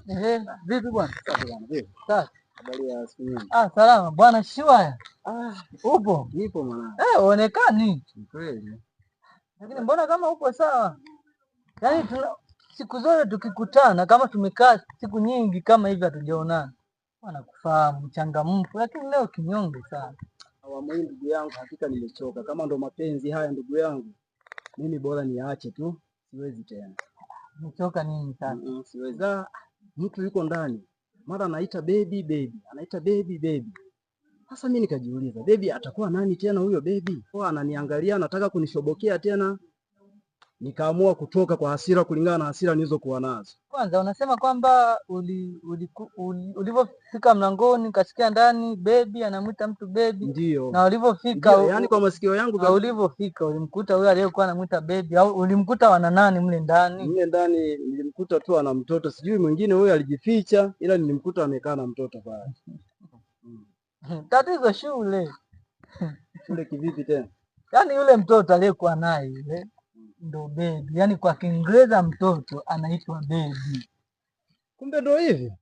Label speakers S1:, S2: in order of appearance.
S1: Ehe, vipi bwana?
S2: Safi bwana, vipi?
S1: Safi.
S2: Habari ya siku nyingi.
S1: Ah, salama bwana Shiwaya.
S2: Ah,
S1: Upo?
S2: nipo mwanangu.
S1: Eh, uonekani.
S2: Ni kweli.
S1: Lakini mbona kama upo sawa? Yaani tuna siku zote tukikutana kama tumekaa siku nyingi kama hivi hatujaonana. Wanakufahamu mchangamfu, lakini leo kinyonge sana.
S2: Awamu hii ndugu yangu, hakika nimechoka. Kama ndo mapenzi haya ndugu yangu, mimi bora niache tu, siwezi tena.
S1: Umechoka nini sasa?
S2: Siwezi. Ah, mtu yuko ndani, mara anaita baby baby, anaita baby baby. Sasa mimi nikajiuliza, baby atakuwa nani tena huyo baby? Kwa ananiangalia, anataka kunishobokea tena. Nikaamua kutoka kwa hasira, kulingana na hasira nilizokuwa nazo.
S1: Kwanza unasema kwamba ulivyofika mlangoni ukasikia ndani baby anamwita mtu baby,
S2: Ndio.
S1: na ulivyofika
S2: Ndio, yani kwa masikio yangu
S1: na ulivyofika ulimkuta huyo aliyekuwa anamwita baby au ulimkuta wana nani mle ndani?
S2: Mle ndani nilimkuta tu ana mtoto, sijui mwingine huyo alijificha, ila nilimkuta amekaa na mtoto pale.
S1: Tatizo shule.
S2: Shule kivipi tena?
S1: Yaani yule mtoto aliyekuwa naye yule ndo baby. Yaani kwa Kiingereza mtoto anaitwa baby.
S2: Kumbe ndo hivi.